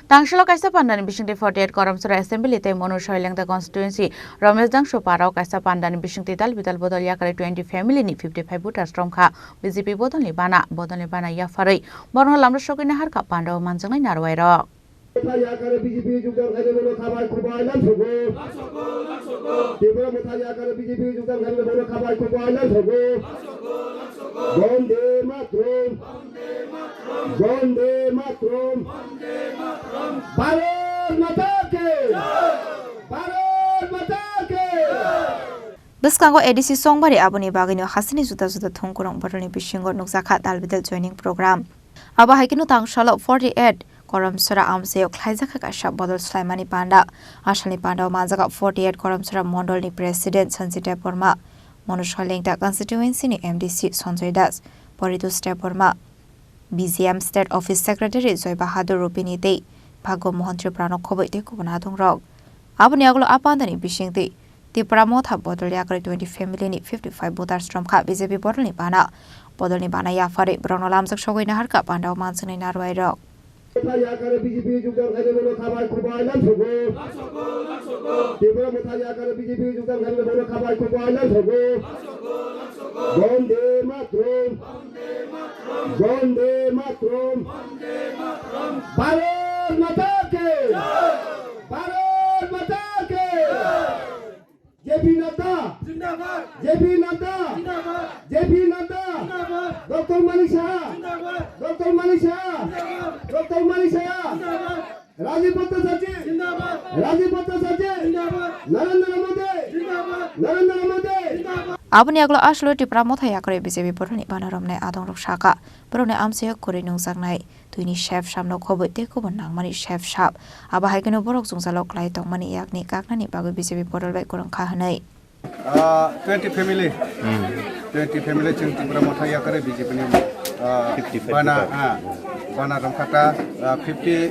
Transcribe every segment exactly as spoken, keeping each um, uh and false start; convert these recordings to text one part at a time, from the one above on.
Tangsalo kaisa pandani bisingtwi forty eight Karamsora Assembly tei Monu Soilengta Constituency Ramesh Dangsu Parao kaisa pandani bisingtwi dal bidal bodol yakarwi twenty family ni fifty five voters romkha. B J P bodolni bana, bodolni bana yapharwi borokno lamra sogwi naharkha pandao manjaknai narwai rok. Motha yakare B J P jukdang khainai bono khabai khubai lamsogo. Tipra Motha yakare B J P jukdang khainai bono khabai khubai lamsogo. Bonde Matram. Bonde Matram. Bharat Mata ki. Bharat Mata ki. Bwskango A D C Songbari aboni bagwino hasini juda juda thwngkwrwng bodolni bisingo nukjakha dal bidal joining program. Abo hai kheno tangsalo forty eight Karamsora amchaio khlaijakha kaisa bodol swlaimani panda. Asalni pandao manjakha forty eight Karamsora mondolni president Sanjit Debbarma, Monu Soilengta constituency ni M D C Sanjoy Das, Poritos Debbarma, B J M State Office Secretary Joy Bahadur Rupini tei Bhagwa Mohan Tripurano khobwi tei kubun adongrok. Aboni yagulo a pandani bisingtwi Tipra Motha bodol yakarwi twenty family ni fifty five voters romkha B J P bodolni bana. Bodolni bana yapharwi borokno lamjak sogwi naharkha pandao manjaknai narwai rok. Motha yakare B J P jukdang khainai bono khabai khubai lamsogo. Tipra Motha yakare B J P jukdang khainai bono khabai khubai lamsogo. Bonde Matram. Bonde Matram. Bharat Mata ki. Bharat Mata ki. J P Nadda. Jindabad. J P Nadda. Jindabad. J P Nadda. Jindabad. Doctor Manik Saha. Jindabad. Doctor Manik Saha. Jindabad. Doctor Manik Saha. Jindabad. Rajiv Bhattacharjee. Jindabad. Rajiv Bhattacharjee. Jindabad. Narendra Modi. Jindabad. Narendra Modi. Jindabad. Aboni yagulo asolo Tipra Motha yakarwi B J P bodolni bana romnai adongrok sakha, borokni amchaio kwrwi nungjaknai twini sep samno khobwi tei kubun nangmani sep sap. Abo hai kheno borok jwngjalo klai tongmani yakni kaknani bagwi B J P bodol bai kwrwngkha hwnwi. Ah, twenty family. Hmm. Twenty family chwng Tipra Motha yakarwi B J P ni, ah, fifty-five bana, voter. Ah, bana romkhata, ah, fifty,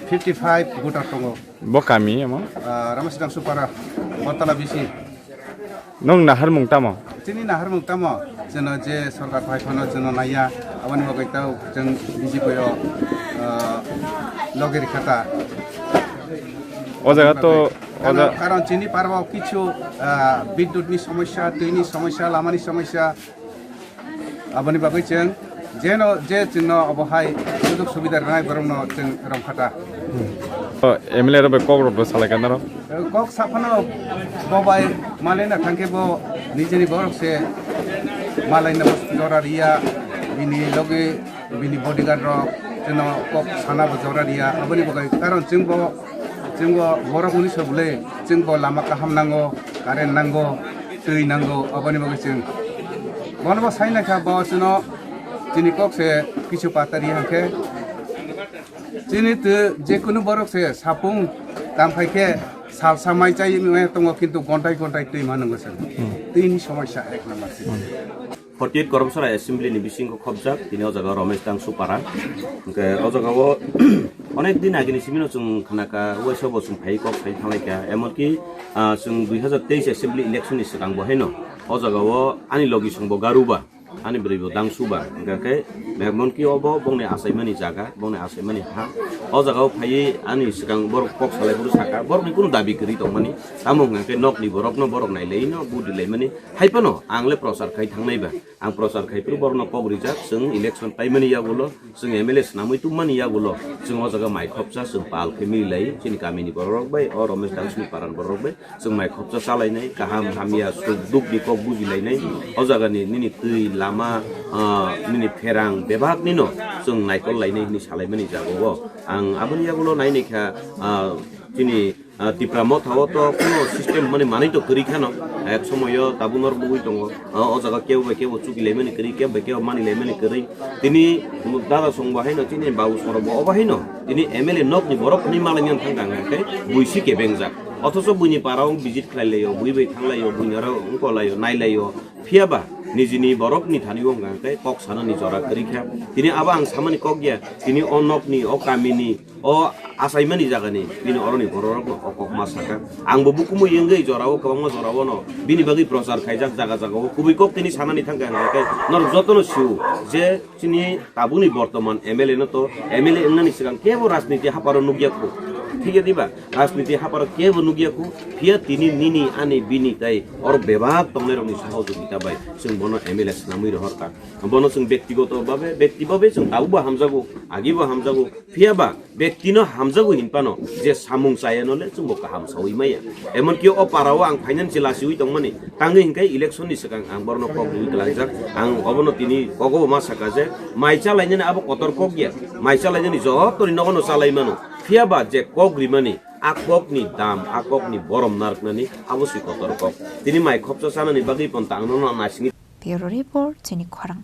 fifty-five voter tongo. Bo kami amo? Ah, Ramesh Dangsu Para, Botala B C. Nwng naharmung tamo? Chini naharmung tamo? Chwngno je sorkar phai phano chwngno naiya, aboni bagwi tao chwng B J P o, ah, logi rikha ta. O jaga to, o Karon, ja- karon chini parao kichu, ah, bidut ni somosya, twi ni somosya, lama ni somosya, aboni bagwi chwng jeno je chwngno obo hai sujog subida rwnai borokno chwng romkhata. O M L A rok bai kok rok bo salai kha norok? Kok saphano bo bai malaina thangkhe bo nijeni borok se malaina bo jora riya, bini logi bini bodyguard rok chwngno kok sana bo jora riya, aboni bagwi karon chwng bo, chwng bo borok hwnwi se bwle chwng bo lama kaham nango, current nango, twi nango, aboni bagwi chwng bono bo sai naikha bo chwngno chini kok se kichu pata riya hwnkhe. Chini twi jekunu borok se sapung kam khai khe salsa mai chai wngya tongo, kintu gontai gontai twi ma nwngo se. Hmm. Twini somosya ek number se. Hmm. Forty eight Karamsora Assembly ni bisingo khopjak, tini o jaga Ramesh Dangsu Para. Hwnkhe o jaga o onek din agini simi no chwng khna kha, uaisa bo chwng phai kok sai thanglai kha. Emonki, ah, chwng dui hazar teis Assembly election ni swkang bo haino o jaga o ani logi song bo Garuba. Ani bwrwi bo Dangsu ba, hwnkha khe, emonki obo bongni achaimani jaga, bongni achaimani ha. O jaga o phaiwi ani swkang borok kok salai phuru saka, borokni kunu dabi kwrwi tongmani. Tamo hwnkha khe nokni borokno borok nailaino vote rilaimani. Hai phano ang le prochar khai thangnai ba. Ang prochar khai phuru borokno kok rijak, chwng election paimani yagulo, chwng M L A swnamwi tubumani yagulo, chwng o jaga mai khopsa, chwng pal khe mililai, chini kamini borok rok bai, o Ramesh Dangsuni paran borok rok bai. Chwng mai khopsa chalainai, kaham hamya, suk duk ni kok bujilainai. O jaga ni nini twi, lama, ah, nini pherang bebak nino chwng naikol lainai hinwi salaimani jaga o. Ang aboni yagulo nainai kha, ah, chini, ah, Tipra Motha o to kuno system mani manwi to kwrwi khano. Ek somoyo tabuk norok nugwi tongo. Ah, o jaga kebo bai kebo chuki laimani kwrwi, kebo bai kebo mani laimani kwrwi. Tini dada song bo haino chini babu song rok bo obo haino. Tini M L A nok ni borok ni malai nang thang thang khe buisi kebengjak. Othocho buini para o visit khlai laio, bui bai thang laio, buini aro wngko laio, nai laio. Phiya ba nijini borok ni thani wng kha khe kok sanani jora kwrwi kha. Tini abo ang samani kok ya, tini o nokni, o kamini, o achaimani jagani, bini oroni bororokno o kok ma saka. Angbo bukumu yengwi jorao, kwbangma jorao no bini bagwi prochar khaijak jaga jagao. Kubui kok tini sanani thang kha hwnkhe norok jotono sio je chini tabukni bortoman M L A no to, M L A wngnani swkang kebo rajniti haparo nukya khu. Thik ya diba? Rajniti haparo kebo nukya khu. Phiya tini nini ani bini tai oro bebak tongnairokni sohojogita bai chwng bono M L A swnamwi rohor kha. Bono chwng bektigoto babe, bekti babe chwng tabukbo hamjago, agibo hamjago. Phiya ba bektino hamjago hinphano je samung chayano le chwngbo kaham sawi maya. Emonki o parao ang phainani se lasiwi tongmani, tangwi hinkhe election ni swkang ang borno kok riwi twlangjak. Ang obono tini kogobo ma saka je mai chalainani abo kotor kok ya, mai chalainani joto ni nogo no chalai mano. Phiya ba je kok rimani, a kok ni dam, a kok ni borom narwknani abo si kotor kok. Tini mai khopsa chanani bagwi pon tangno no naisingwi. Bureau Report, chini khorang.